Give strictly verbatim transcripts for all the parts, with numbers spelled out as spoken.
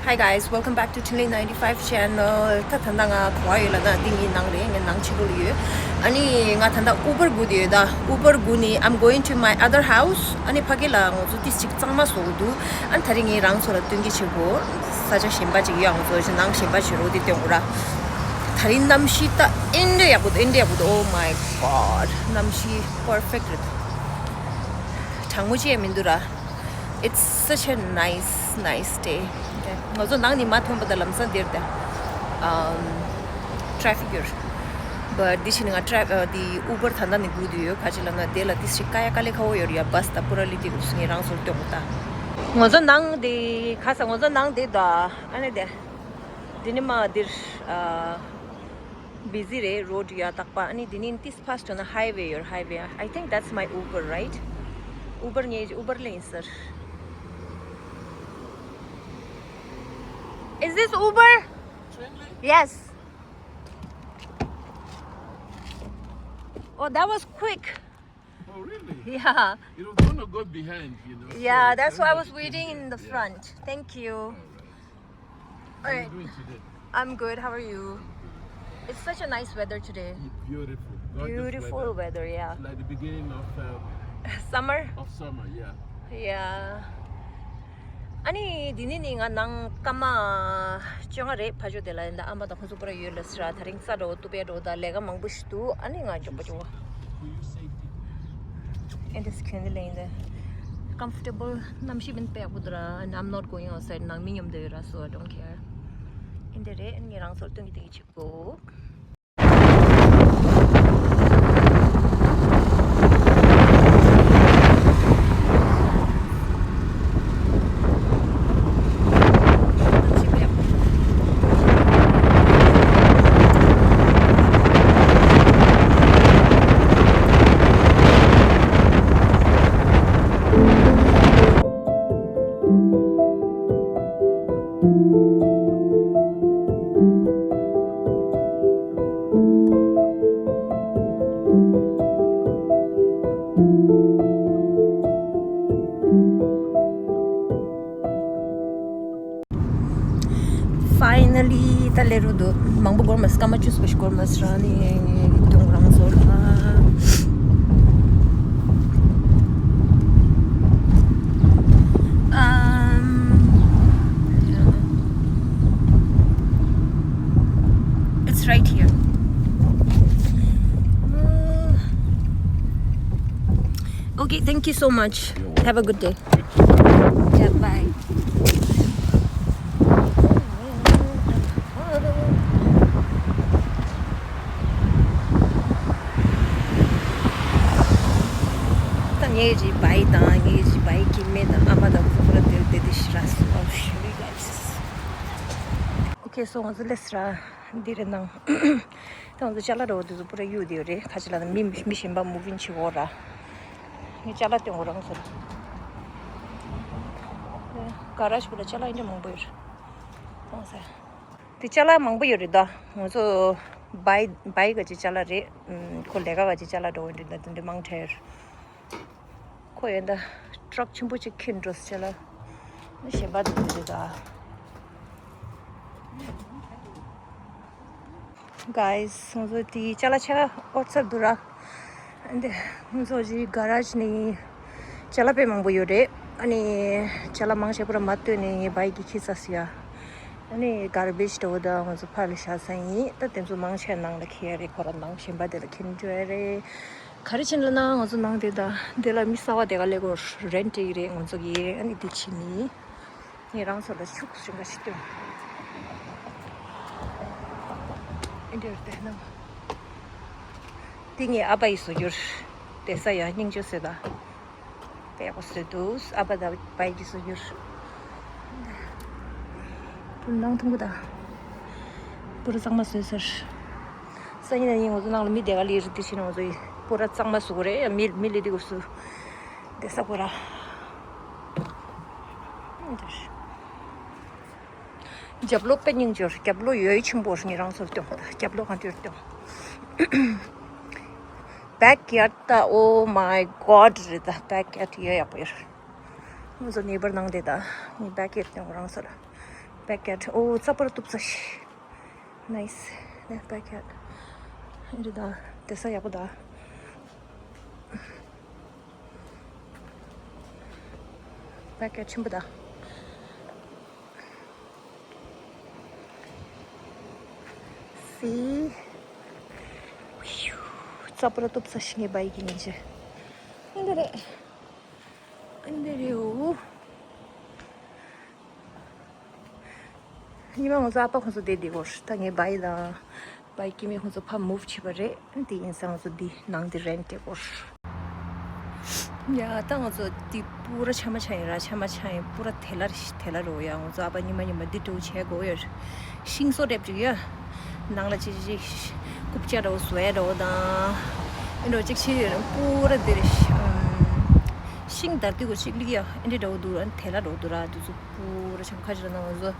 Hi guys, welcome back to Tinley ninety-five channel. ད་ད་ལྟ་ང་ག་པར་ཡོད་ལབ་ན་འདི་ངའི་ནང་རེད། ངའི་ནང་ཕྱི་ལོགས་ལ་ཡོད། ཨ་ནི་ང་ད་ལྟ་Uber་སྒུག་བསྡད་ཡོད། ད་Uber་སྒུག་ནས་I'm going to my other house. ཨ་ནི་ཕ་གི་ལ་ང་ཚོ་ཏིས་ཅིག་གཙང་མ་བཟོ་གི་འདུག་ཨ་ནི་ད་རིང་ངས་རང་ཚོ་ལ་སྟོན་གྱི་བྱེད་དགོས། ས་ཆ་གཞན་པ་ཅིག་ཡོད། ང་ཚོ་ནང་གཞན་པ་བྱེད་རོགས་དེ་སྟོན་དགོས་ར། ད་རིང་གནམ་གཤིས་ད་ཨེ་འདྲ་ཡག་པོ་འདུག་ཨེ་འདྲ་ཡག་པོ་འདུག Oh my god, གནམ་གཤིས་perfect་རེད། གྲང་མོ་ཅི་ཡང་མི་འདུག་ར། It's such a nice, nice day. ང་ཚོ་ནང་ནས་མར་ཐོན་པ་དང་ལམ་སང་དེར་དེ་ཨམ་traffic་ཡོད། But་འདི་ཕྱིན་ང་tra- ཨ་འདི་Uber་ད་ལྟ་ནས་སྒུག་བསྡད་ཡོད། ག་ཅི་ལབ་ན་དེ་ལ་ཏིས་ཅིག་དཀའ་ཡ་དཀའ་ལས་ཁག་པོ་ཡོད་རེད་ཡ། བྷ་སི་དང་པུ་ར་ལི་ཏི་རུག་སུ་ངས་རང་ཚོར་སྟོན་གོ་ད། ང་ཚོ་ནང་དེ་ག་ས་ང་ཚོ་ནང་དེ་ད་ཨ་ནི་དེ་འདི་ནི་མ་འདིར་ཨ། Busy་རེད། road་ཡ་དག་པ། ཨ་ནི་འདི་ནི་ཏིས་fast་ན་highway་ཡོད། highway. I think that's my Uber, right? Uber་ངའི་Uber་ལེན་ཟེར། Is this Uber? Yes. Oh, that was quick. Oh, really? Yeah. You don't want to go behind, you know. Yeah, so that's why I was waiting in the front. Thank you. All right. How are you doing today? I'm good. How are you? It's such a nice weather today. Beautiful. Gorgeous weather. Beautiful weather, yeah. It's like the beginning of um, summer? Of summer, yeah. Yeah. ཨ་ནི་འདི་ནི་ནི་ང་ནང་སྐར་མ་བཅོ་ལྔ་རེད། ཕ་ཇོ་དེ་ལ་ཡིན་ད་ཨ་མ་དང་ཁོ་ཚོ་པུ་ར་ཡོད་ལ་སི་ར། ད་རིང་རྩ་འགྲོ་བོ་ཏུ་པའི་འགྲོ་ད་ལས་ཀ་མང་པོ་ཞིག་འདུག་ཨ་ནི་ང་མགྱོགས་པོ་མགྱོགས་པོ། ཨེ་འདི་སི་ཁྱོད་འདི་ལ་ཡིན་ད་comfortable་གནམ་གཤིས་མིན་པའི་ཡག་པོ་འདུག་ར། And I'm not going outside. ནང་མི་མཉམ་དུ་ཡོད་ར། So I don't care. ཨེ་འདི་རེད། ཨ་ནི་ངས་རང་ཚོར་སྟོན་གི་དེ་གི་ཆིག་གོ། Finally ད་སླེབས་རོགས་འདུག་མང་པོ་འགོར་མ་སོང་། སྐར་མ་བཅུ་ཙམ་ཞིག་འགོར་མ་སོང་། རང་ནི་དུང་རང་ཚོར་ཨ། Um, it's right here. Uh, okay, thank you so much. Have a good day. Yeah, bye. ད་ངའི་རི་བའི་དང་ངའི་རི་བའི་སྐྱེ་དམན་དང་ཨ་མ་དང་ཁོ་ཚོ་ལ་དེར་དེ་དེ་ཤི་ར་སུ་ཨའུ་ཤི་རི་ག་ཨོ་ཁེ། སོ་ང་ཚོ་སླེབས་ར། འདི་རེད་ནང་། ད་ང་ཚོ་ཅ་ལག་འདྲ་བོ་དེ་ཚོ་པུ་ར་གཡུག་བསྡད་ཡོད་རེད། ཁ་ཅིག་ལ་མི་མི་གཞན་པ་མུ་ཝིང་བྱེད་འོ་ར། ངས་ཅ་ལག་སྟོན་འོ་རང་ཚོར། ག་ར་ཞིག་པུ་ལ་ཅ་ལག་ཨེ་འདྲ་མང་པོ་ཡོད་རེད། ཨོ་ཟེར། དེ་ཅ་ལག་མང་པོ་ཡོད་རེད་ད། ང་ཚོ་བའི་བའི་ག་ཅིག་ཅ་ལག་རེད། ཁོ་ལས་ཀ་ག་ཅིག་ཅ་ལག་འགྲོ་འོ་འདྲ་འདྲ་དེ་འདྲ་མང་དྲགས་ཡོད་རེད། ཁོ་ཡོད་ད། ཊྲག་ཆེན་པོ་ཅིག་ཁྱེར་འགྲོ་ཟེར་ལ། ཞེ་པ་འདུག་རེད་ད། Guys, ང་ཚོ་དེའི་ཅ་ལག་ཆ་ཨོ་ཚར་འདུག་ར། འདི་ང་ཚོ་ཅི་ག་ར་ཇི་ནས་ཅ་ལག་དཔེ་མང་པོ་ཡོད་རེད། ཨ་ནི་ཅ་ལག་མང་ཆེ་པོ་ར་མ་བཏོན་ནས་ངས་བའི་གི་ཁྱེར་ཚར་སོང་ཡ། ཨ་ནི་གར་བེཇ་འདྲ་བོ་ད་ང་ཚོ་ཕར་ལ་བཞག་ས་ཡིན། ད་དེ་ཚོ་མང་ཆེ་ནང་ལ་འཁྱེར་ཡ་རེད། ཁོ་ར་ནང་གཞན་པ་དེ་ལ་འཁྱེར་འགྲོ་ཡ་རེད། ག་རེ་བྱས་ལབ་ན་ང་ཚོ་ནང་དེ་ད་དེ་ལ་མི་གསར་བ་དེ་ག་སླེབས་ཀྱི་ཡོད་རེད། རེན་ཊི་བྱས་ཀྱི་རེད་ང་ཚོ་གིས། ཨ་ནི་དེ་བྱས་ནི་ངས་རང་ཚོ་ལ་ཤུགས་ཞུ་འགའ་ཞིག་སྟོན། ཨེ་འདྲ་རེད་ན། དེ་ངའི་ཨ་ཕ་ཡིས་བཟོ་རྒྱུར་བསྡད་ས་ཡ་སྙིང་རྗེ་བཟོས་ད། དཔེ་ཡག་པོ་བཟོས་འདུག་ཨ་ཕ་དང་བའི་གིས་བཟོ་རྒྱུར། པུ་ར་ནང་ཐུང་གུ་ད། པུ་ར་གཙང་མ་བཟོས་ཟེར། སང་ཉིན་ནས་ང་ཚོ་ནང་ལ་མི་བསྡད་ག་ལེ་རེད། དེ་བྱས་ན་ང་ཚོ་ཡི་པུ་ར་གཙང་མ་བཟོ་གི་རེད། མི་མི་ལེ་དེ་གུ་སུ་བསྡད་ས་པུ་ར། རྒྱབ་ལོགས་དཔེ་སྙིང་རྗེ་པོ། རྒྱབ་ལོགས་ཡོད་ཆེན་པོ་ངས་རང་ཚོར་སྟོན། རྒྱབ་ལོགས་གང་འདྲ་སྟོན། བེག་ཡར་ད། Oh my god རེད་ད། བེག་ཡར་ཡོད་ཡག་པོ་ཡོད། ང་ཚོ་ནེ་བར་ནང་དེ་ད། ངས་བེག་ཡར་སྟོན་རང་ཚོར། པེ་ཀེཊ། ཨོ་རྩ་པོ་ར་གཏུབ་ཚ་ཤི། ནའིས། ནས་པེ་ཀེཊ། འདི་ད་དེ་ས་ཡག་པོ་ད། པེ་ཀེཊ་ཆེན་པོ་ད། སི། རྩ་པོ་ར་གཏུབ་ཚ་ཤི། ངའི་བའི་ཀི་ཡིན་ཅི། འདི་རེད། འདི་རེད་འོ། ཉི་མ་ང་ཚོ་ཨ་ཕ་ཁོང་ཚོ་བསྡད་དེ་སྐོར། ད་ངའི་བའི་དང་བའི་ཀི་མི་ཁོང་ཚོ་ཕར་མུབ་བྱས་པ་རེད། དེ་ཡིན་ཙང་ང་ཚོ་འདི་ནང་འདི་རེན་ཊི་སྐོར། ཡ་ད་ང་ཚོ་འདི་པུ་ར་ཆ་མ་ཆ་ཡིན་ར། ཆ་མ་ཆ་ཡིན། པུ་ར་དེ་ལ་དེ་ལ་རོ། ཡ་ང་ཚོ་ཨ་ཕ་ཉི་མ་ཉི་མ་འདི་འགྲོ་བྱས་དགོས་ཡོད། ཤིང་བཟོ་རེབ་ཅིག་ཡ། ནང་ལ་ཅི་ཅི་ཅི་རྐུབ་བཀྱག་འདྲ་བོ་བཟོ་ཡ་འདྲ་བོ་དང་། ཨེ་འདྲ་བོ་ཅིག་བྱེད་ཡོད་རེད། པུ་ར་འདིར་ཤིང་དར་དུས་གོ་ཅིག་ལིག་ཡ་ཨེ་འདྲ་འདྲ་བོ་འདུག་ར། དེ་ལ་འདྲ་བོ་འདུག་ར། དུས་ཚོད་པུ་ར་ཆམ་ཁ་ཅིག་ལ་ནང་ང་ཚོ་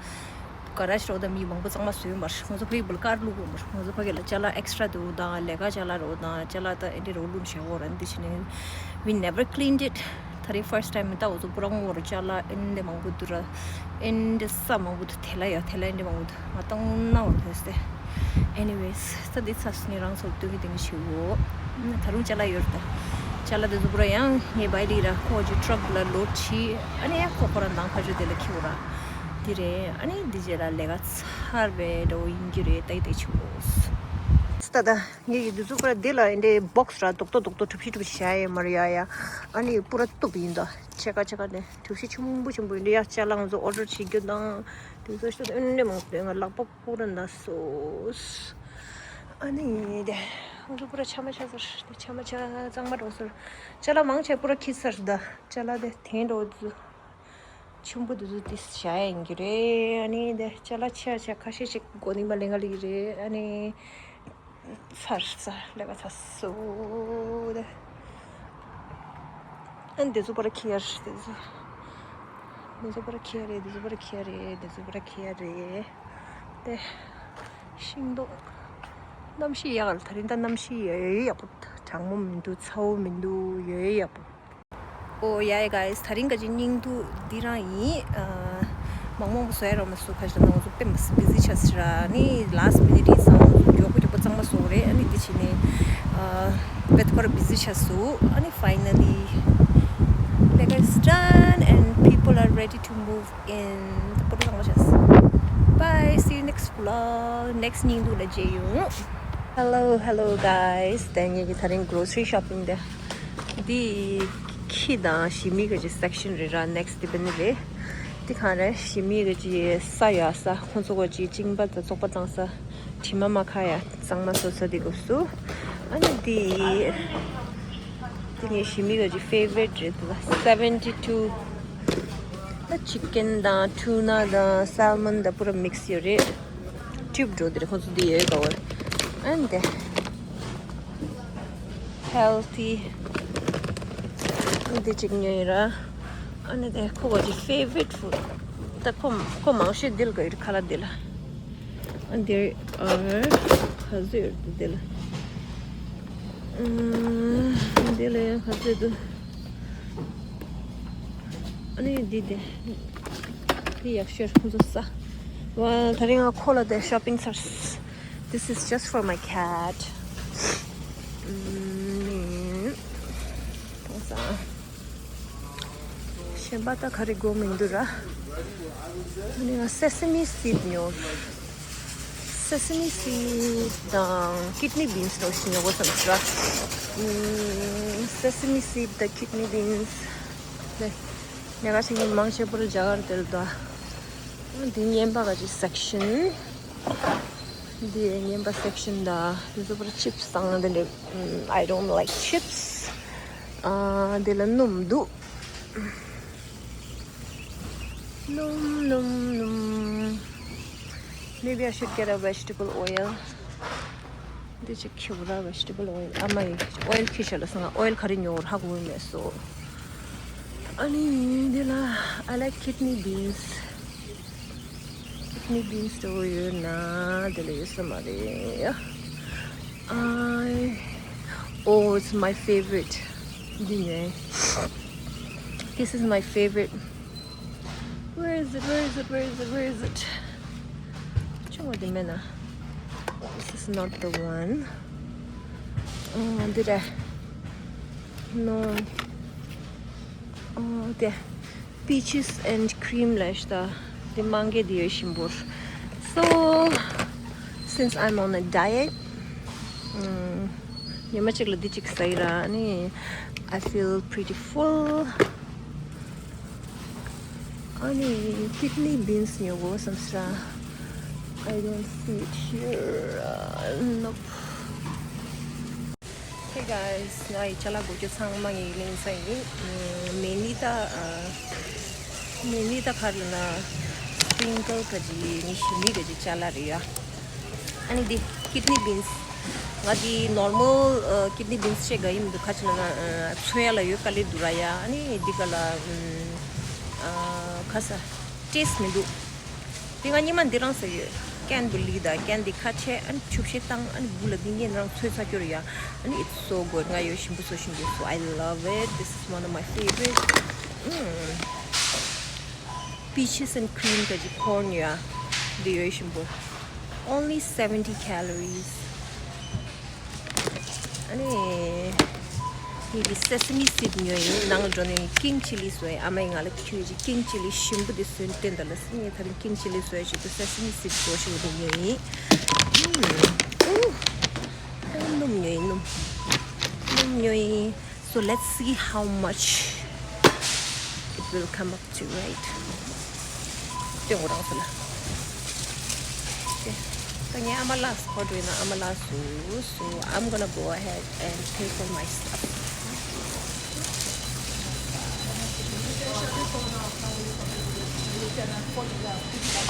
ག་ར་ཤི་འདྲ་བོ་དང་མི་མང་པོ་གཙང་མ་བཟོས་ཡོད་མ་རེད། ང་ཚོ་ཕ་གི་བུལ་ཀར་བླུགས་ཡོད་མ་རེད། ང་ཚོ་ཕ་གི་ལ་ཅ་ལག་ཨེག་སི་ཊྲ་འདྲ་བོ་དང་ལས་ཀ་ཅ་ལག་འདྲ་བོ་དང་ཅ་ལག་དང་ཨེ་འདྲ་འདྲ་བོ་བླུགས་བཞག་ཡོད་ར། འདི་བྱས་ནས། We never cleaned it. ད་རེས་first time ད་འུ་ཚོ་པུ་ར་ངོ་རུ་ཅ་ལག་ཨེ་འདྲ་མང་པོ་འདུག་ར། ཨེ་འདྲ་ས་མང་པོ་འདུག་དེ་ལ་ཡ་དེ་ལ་ཨེ་འདྲ་མང་པོ་འདུག་ང་ཏང་ན་འོར་ཐོས་ཏེ། Anyways ད་འདི་ཚ་སི་ནི་རང་ཚོར་སྟོན་གི་དེང་གི་ཞིག་འོ། ད་རུང་ཅ་ལག་ཡོད་རེད་ད། ཅ་ལག་དེ་ཚོ་པུ་ར་ཡང་ངའི་བའི་ལི་ར་ཁོ་ཅི་ཊྲག་ལ་ལོཌ་བྱས། ཨ་ནི་ཡང་ཁོ་ཁོ་རང་ནང་ཕ་ཆུ་དེ་ལ་ཁྱེར་ར། འདི་རེད། ཨ་ནི་འདི་རྗེས་ལ་ལས་ཀ་ཚར་བའི་འདྲ་བོ་ཡིན་གྱི་རེད། ད་ཡི་དེ་ཆུ་བོ། ད་ད། ངེད་ཀྱི་འདི་ཚོ་པུ་ར་འདི་ལ་ཨེ་འདྲའི་བོག་སི་ར་རྡོག་རྡོག་རྡོག་རྡོག་གྲུ་བཞི་གྲུ་བཞི་བྱ་ཡ་ཡོད་མ་རེད་ཡ་ཡ། ཨ་ནི་པུ་ར་གཏུབ་ཡིན་ད། ཕྱེད་ཀ་ཕྱེད་ཀ་ནས་གྲུ་བཞི་ཆུང་པོ་ཆུང་པོ་ཡིན་འདི་ཡ། ཅ་ལག་ང་ཚོ་ཨོ་ཌར་བྱེད་རྒྱུ་དང་། དེ་ཚོ་ཤོད་ཨེ་འདྲ་མང་པོ་ཡོད། ང་ལག་པ་པུ་ར་ན་སོ། ཨ་ནི་དེ་ང་ཚོ་པུ་ར་ཆ་མ་ཆ་ཟེར། དེ་ཆ་མ་ཆ་གཙང་མ་འགྲོ་ཟེར། ཅ་ལག་མང་ཆེ་པུ་ར་ཁྱེར་ཚར་ད། ཅ་ལག་དེ་དེ་འགྲོ་ཚུ། ཆུང་པོ་དེ་ཚོ་དེ་བྱ་ཡིན་གྱི་རེད། ཨ་ནི་དེ་ཅ་ལག་ཆེ་ཆེ་ཁ་ཤས་ཤིག་གོ་ནི་མ་ལེན་ག་ལི་གི་རེད། ཨ་ནི་ཚར་ཚར་ལས་ཀ་ཚར་སོ་དེ། ཨ་ནི་དེ་ཚོ་པར་ཁྱེར་དེ་ཚོ། དེ་ཚོ་པར་ཁྱེར་རེད། དེ་ཚོ་པར་ཁྱེར་རེད། དེ་ཚོ་པར་ཁྱེར་རེད། དེ་ཤིང་ཏོག་གནམ་གཤིས་ཡག་ལ། ད་རིང་ད་གནམ་གཤིས་ཡོད་ཡོད་ཡག་པོ། གྲང་མོ་མི་འདུག་ཚ་བོ་མི་འདུག་ཡོད་ཡོད་ཡག་པོ། Oh yeah guys, ད་རིང་ག་ཅིག་སྙིང་སྡུག་འདི་རང་ཡིན། ཨ། མང་མང་པོ་བཟོ་ཡ་རོགས་མ་སུ་ཁ་ཤས་ནང་ཚོ་དཔེ་མི་སྲིད་བི་ཟི་ཆགས་སི་ར། ཨ་ནི་last minute ཡིན་ཙང་མགྱོགས་པོ་མགྱོགས་པོ་གཙང་མ་བཟོ་རེད། ཨ་ནི་འདི་བྱས་ནས་ཨ། དཔེ་ཁོ་ར་བི་ཟི་ཆགས་སུ། ཨ་ནི་finally like it's done and people are ready to move in. ད་པོ་ཏོ་གཙང་མ་ཆགས་སི། Bye, see you next vlog. Next སྙིང་སྡུག་ལ་མཇལ་ཡོང་། Hello, hello guys. དེ་ངེད་ཀྱི་ད་རིང་grocery shopping དེ། འདི་ཁྱི་དང་ཞི་མི་གི་section རེད་ར། next དེ་བེ་ནི་རེད། འདི་གང་རེད། ཞི་མི་གི་ས་ཡ་ས། ཁོང་ཚོ་གི་གཅིན་པ་དང་བཙོག་པ་བཏང་ས། དྲི་མ་མ་ཁ་ཡ་གཙང་མ་བཟོ་ས་དེ་གོ་སུ། ཨ་ནི་འདི་འདི་ངའི་ཞི་མི་གི་favorite རེད། seventy two ད་chicken དང་tuna དང་salmon དང་པུ་ར་mix ཡོད་རེད། tube འགྲོ་དེ་རེད། ཁོང་ཚོ་འདི་ཡོད་ག་བར། and healthy འདི་གཅིག་ཉོས་ཡིན་ར། ཨ་ནི་དེ་ཁོ་ག་གི་favorite food ད་ཁོ་ཁོ་མང་ཤོས་འདི་ལ་ག་ཡོད་ཁ་ལག་འདི་ལ། And there are ག་ཚོད་ཡོད་འདི་ལ། ཨ་འདི་ལ་ཡང་ག་ཚོད་འདུག་ཨ་ནི་འདི་དེ། འདི་ཡག་ཤོས་ཁོང་ཚོ་ས། ཝ་ད་རིང་ང་ཁོ་ལ་དེ་shopping ཚར། This is just for my cat. ཨ་ནི། གང་ས། གཞན་པ་ད་ག་རེ་དགོས་མི་འདུག་ར། ཨ་ནི་ང་sesame seed ཉོ། sesame seed དང་kidney beans ཉོ་ཞིག་ཉོ་དགོས་བསམ་ཟེར་ར། ཨམ། sesame seed དང་kidney beans དེ་ཉོ་ག་ཞིག་མང་ཆེ་བོ་རྒྱ་གར་དེར་འདུག་འདི་རྔན་པ་ག་ཅིག་section། འདི་རྔན་པ་section དང་འདི་ཚོ་པར་chips དང་འདི་འདྲ། I don't like chips. ཨ། འདི་ལ་སྣུམ་འདུག་སྣུམ་སྣུམ་སྣུམ། Maybe I should get a vegetable oil. འདི་ཅིག་ཁྱེར་ར། vegetable oil ཨ་མ་ཡི་oil ཁྱེར་ཤ་ལ་སང་oil ག་རེ་ཉོ་བར་ཧ་གོ་མེད་སོ། ཨ་ནི་འདི་ལ་I like kidney beans. Kidney beans དེ་ཡོད་ན་དེ་ལ་ཡོད་ས་མ་རེད། I, oh, it's my favorite. འདི་ནས། This is my favorite. Where is it? Where is it? Where is it? Where is it? ཆུང་བ་དེ་མེད་ན། This is not the one. ཨ། འདི་རེད། No. ཨ། དེ། Peaches and cream ལབ་ཤག་དེ་མང་གི་དེ་ཡོད་ཞིམ་པོ། So, since I'm on a diet, ཉི་མ་གཅིག་ལ་འདི་གཅིག་ཟ་ཡི་ར། ཨ་ནི། I feel pretty full. ཨ་ནི། Kidney beans ཉོ་དགོས་བསམ་སོང་། I don't see it here. Uh, nope. Hey guys, ང་ཡི་ཅ་ལག་སྒོར་གྱི་ཚང་མ་ངས་ལེན་ས་ཡིན། མེ་ནི་ད། མེ་ནི་ད་ག་རེ་ལབ་ན། སྤྲིན་ཀལ་ག་ཅིག་ནི་ཞི་མི་ག་ཅིག་ཅ་ལག་རེད་ཡ། ཨ་ནི་འདི་kidney beans. ང་འདི་normal kidney beans བྱས་དགའ་ཡི་མི་འདུག་ག་ཅི་ལབ་ན། ཚོད་ཡ་ལ་ཡོད་དཀའ་ལས་འདུག་ར་ཡ། ཨ་ནི་འདི་ག་ལ། ག་ས། taste མི་འདུག་དེ་ང་ཉི་མ་འདི་རང་ཟ་ཡོད། ཀན་བུ་ལི་དང་ཀན་འདི་ཁ་ཕྱེ། ཨ་ནི་ཆུ་བཤད་བཏང་། ཨ་ནི་སྦུག་ལ་འདི་ངས་རང་ཚོད་ཚ་སྐྱོར་ཡ། ཨ་ནི་it's so good. ང་ཡོད་ཞིམ་པོ་བཟོ་ཞིམ་པོ། So I love it. This is one of my favorite. Peaches and cream ག་ཅིག་corn ཡ། འདི་ཡོད་ཞིམ་པོ། Only seventy calories. ཨ་ནི། ངས་འདི་sesame seed ཉོས་ཡིན། ནང་ལ་འགྲོ་ནས་ཀིང་ཆི་ལི་བཟོས། ཨ་མས་ང་ལ་ཁྱོད་ཀྱི་ཀིང་ཆི་ལི་ཞིམ་པོ་འདི་བཟོས་སྟོན་དང་ལབ་སོང་། ངས་ད་རིང་ཀིང་ཆི་ལི་བཟོས་བྱས་ཏེ་sesame seed བཟོ་ཞིག་འདི་ཉོས་ཡིན། ཨུ། ཨུ། སྣུམ་ཉོས་ཡིན། སྣུམ། སྣུམ་ཉོས་ཡིན། So let's see how much it will come up to, right? སྟོན་དགོས་རང་ཚོ་ལ། ད་ངའི་ཨ་མ་ལགས་སུ་ཕོ་འགྲོ་ཡིན་ན། ཨ་མ་ལགས་སུ། So I'm gonna go ahead and pay for my stuff.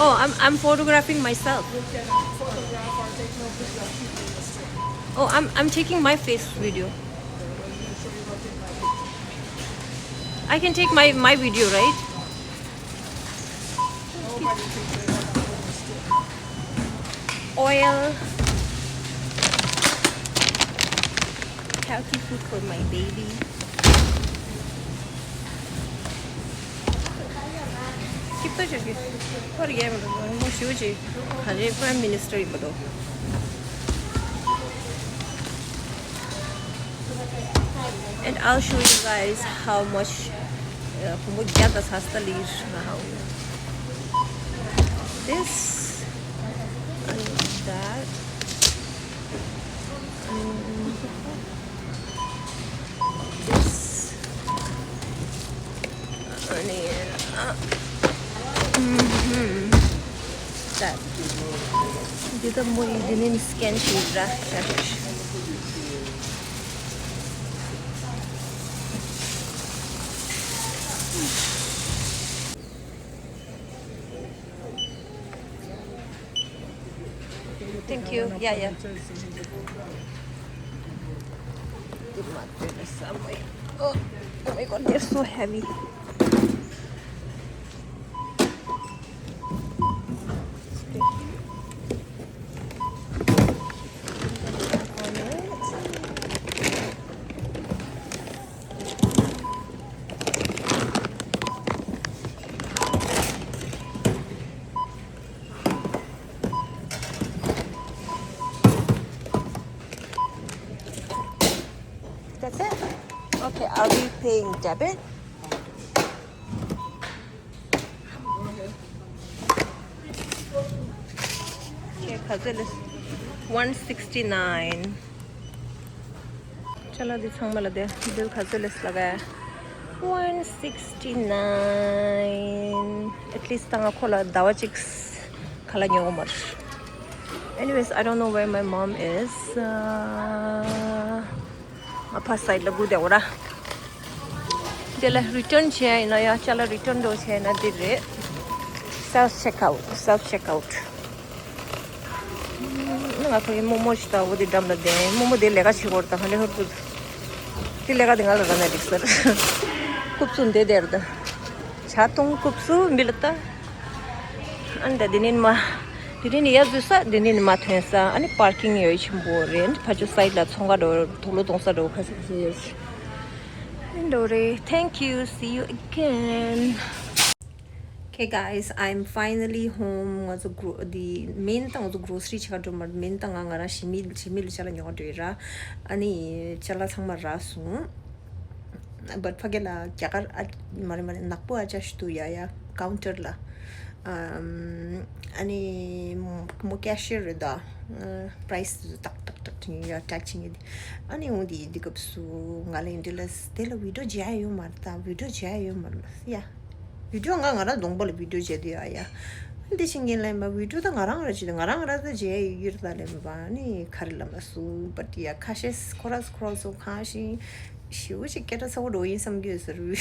Oh, I'm I'm photographing myself. Oh, I'm I'm taking my face video. I can take my my video, right? Oil. Healthy food for my baby. སྐྱིད་པོ་བྱེད་ཀྱི། ཁོར་ཡས་མི་འདུག་མོ་ཞུ་ཅིག་ག་རེ་Prime Minister ཡིན་པ་འདུག And I'll show you guys how much. ཁོ་མོ་རྒྱ་དང་ས་སྟ་ལིར། This and that. This. ཨ་ནི། ཨ། ཨུམ། That. འདི་ད་མོ་ཡིས་འདི་ནས་scan བྱེད་ར། Thank you. Yeah, yeah. Oh, oh my God, they're so heavy. That's it? Okay, are we paying debit? Okay, one sixty-nine. ཅ་ལག་འདི་ཚང་མ་ལ་དེ་bill ག་ཚོད་ལས་ལ་ག one sixty-nine. At least ད་ང་ཁོ་ལ་ཟླ་བ་གཅིག་ཁ་ལག་ཉོ་གི་མ་རེད། Anyways, I don't know where my mom is. Uh, ཕ་side ལ་སྒུག་བསྡད་ཡོད་ར། དེ་ལ་return བྱས་ཡིན་ན་ཡང་ཅ་ལག་return འགྲོ་བྱས་ན་འདི་རེད། Self checkout, self checkout. ང་ཚོ་ཡི་རྨོ་མོ་ཞིག་དང་འོ་དེ་འགྲམ་ལ་བསྡད། རྨོ་མོ་དེ་ལས་ཀ་བྱེད་ཀྱི་ཡོད་རེད། ད་ཧ་ལས་ཧུར་ཐུར། དེ་ལས་ཀ་དེ་ང་ལ་རག་ན་འགྲིག་ཟེར། རྐུབ་བཙུགས་འདི་དེར་ད། ཇ་འཐུང་རྐུབ་བཙུགས་འདི་ལ་ལྟ། ཨ་ནི་ད་འདི་ནས་མར། འདི་ནས་ཡར་འཛུལ་ས། འདི་ནས་མར་ཐོན་ས། ཨ་ནི་parking ཡོད་ཆེན་པོ་རེད། ཕར་ཕྱོགས་side ལ་ཚོང་ཁང་འདྲ་པོ། དུག་ལོག་གཏོང་ས་འདྲ་པོ་ཁ་ཤས་ཁ་ཤས་ཡོད་རེད། འདྲ་པོ་རེད། Thank you. See you again. Hey guys, I'm finally home. ང་ཚོ་གྲོ་དེ་མིན་ད་ང་ཚོ་གྲོ་སི་རི་ཆ་འགྲོ་མ་མིན་ད་ང་ང་རང་ཞི་མི་ཞི་མི་ལ་ཅ་ལག་ཉོ་འགྲོ་ཡི་ར། ཨ་ནི་ཅ་ལག་ཚང་མ་རག་སོང་། But ཕ་གི་ལ་རྒྱ་གར་ཨ་མ་རེད་མ་རེད་ནག་པོ་ཨ་ཅག་ཞིག་འདུག་ཡ་ཡ་ཀའུན་ཊར་ལ། ཨམ། ཨ་ནི་མོ་ཀེ་ཤི་ཡར་རེད་ད། པ་རའི་སི་ཏག་ཏག་ཏག་ཅིག་ཡ་ཊེག་ཅིག་ཡ་དེ། ཨ་ནི་འོང་དེ་དེ་སྐབས་སུ་ང་ལ་འདི་ལ་དེ་ལ་བི་ཌི་ཡོ་མཇལ་ཡོད་མ་རེད་ད། བི་ཌི་ཡོ་མཇལ་ཡོད་མ་རེད་ཡ། བི་ཌི་ཡོ་ང་ང་རང་གདོང་པ་ལ་བི་ཌི་ཡོ་མཇལ་དུས་ཨ་ཡ། འདི་ཕྱིན་གྱིན་ལན་པ་བི་ཌི་ཡོ་ད་ང་རང་ར་ཅི་ད་ང་རང་ར་ད་མཇལ་ཡོད་ཡོད་ད་ལན་པ་ནི་ག་རེ་ལ་མ་སུ་བ་ཏི་ཡ་ཁ་ཤས་ཁོ་ར་ཁོ་ར་སོ་ཁ་ཤས་ཞིའུ་ཞིག་སྐད་གྲགས་ཚ་བོ་འགྲོ་ཡིན་བསམ་གྱི་ཡོད་ཟེར་བི།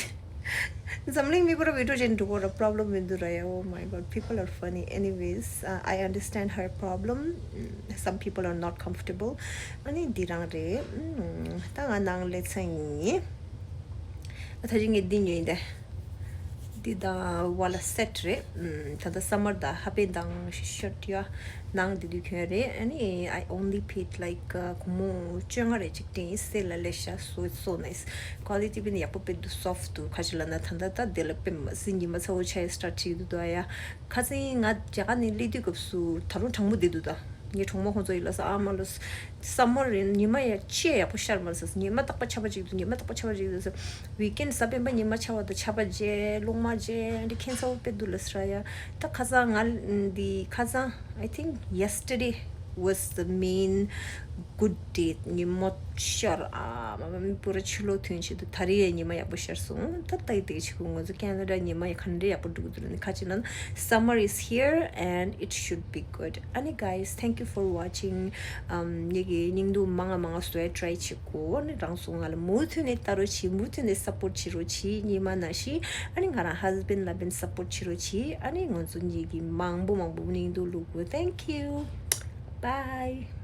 འཛམ་གླིང་མི་བོ་ར་བི་ཌི་ཡོ་མཇལ་འགྲོ་བོ་ར་པྲོབ་ལེམ་མི་འདུག་ར་ཡ། Oh my god, people are funny. Anyways, uh, I understand her problem. Mm, some people are not comfortable. ཨ་ནི་འདི་རང་རེད། ཨུམ། ད་ང་ནང་ལས་ཚན་ཡིན། ད་ཅི་ངས་འདི་ཉོས་ཡིན་ད། འདི་དང་བ་ལ་སེ་ཊི་རེད། ཨུམ། ད་ལྟ་སམ་མར་ད་ཧ་པེན་དང་ཤོར་ཊི་ཡ་ནང་འདི་དུས་གྱོན་རེད། ཨ་ནི་I only paid like སྒོར་མོ་བཅོ་ལྔ་རེ་ཅིག་སྤྲད་ཡིན། སེལ་ལ་ལས་ཤ་so it's so nice. ཀོ་ལི་ཊི་དཔེ་ཡག་པོ་དཔེ་འདུག་སོཕ་འདུག་ཁ་ཅིག་ལ་ན་ད་ད་ད་དེ་ལ་དཔེ་མ་སྲིད་ཉི་མ་ཚ་བོ་ཆ་ཡི་སི་ཊར་ཊི་བྱེད་ཀྱི་འདུག་ད་ཡ། ཁ་སང་ང་རྒྱ་གར་ནས་སླེབས་དུས་སྐབས་སུ་ད་རུང་གྲང་མོ་བསྡད་འདུག་ད། ངའི་གྲོགས་མོ་ཁོང་ཚོ་ཡིན་ལ་ས་ཨ་མ་ལོ། སམ་མར་རེད། ཉི་མ་ཡ་ཆེས་ཡག་པོ་ཤར་མ་ས། ཉི་མ་རྟག་པ་ཆར་པ་ཅིག་འདུག་ཉི་མ་རྟག་པ་ཆར་པ་ཅིག་འདུག་ས། ཝིག་ཨེན་ཌི་གཟའ་སྤེན་པ་ཉི་མ་ཆར་པ་དང་ཆར་པ་བརྗེ་གློག་དམར་བརྗེ་འདི་ཁྱད་མཚར་པོ་དཔེ་འདུག་ལ་ས་ར་ཡ། ད་ཁ་སང་ང་འདི་ཁ་སང་I think yesterday was the main good day. ཉི་མ་ཤར་ཨ་མ་མ་མི་པུ་ར་ཕྱི་ལོགས་ཐོན་ཆེད་དུ་ད་རེས་ཡ་ཉི་མ་ཡག་པོ་ཤར་སོང་། ད་ལྟ་ཡི་དེ་ཆེ་གུ་ང་ཚོ་ཁེ་ན་ཌ་ཉི་མ་ཡ་ག་འདྲ་ཡག་པོ་འགྲོ་གི་འདུག་ལ་ནི་ཁ་ཅིག་ན་summer is here and it should be good. ཨ་ནི་guys, thank you for watching. ཨམ། ངེད་ཀྱི་སྙིང་སྡུག་མང་ང་མང་ང་བཟོ་ཡ་ཊི་རའི་བྱེད་གོ། ཨ་ནི་རང་ཚོ་ང་ལ་མུ་མཐུད་ནས་ལྟ་རོགས་བྱེད། མུ་མཐུད་ནས་སབ་པོར་བྱེད་རོགས་བྱེད། ཉི་མ་ན་ཤི། ཨ་ནི་ང་རང་ཧ་སི་བེན་ལ་བེན་སབ་པོར་བྱེད་རོགས་བྱེད། ཨ་ནི་ང་ཚོ་གཉིས་ཀྱི་མང་པོ་མང་པོ་སྙིང་སྡུག་བླུག་གོ། Thank you. Bye.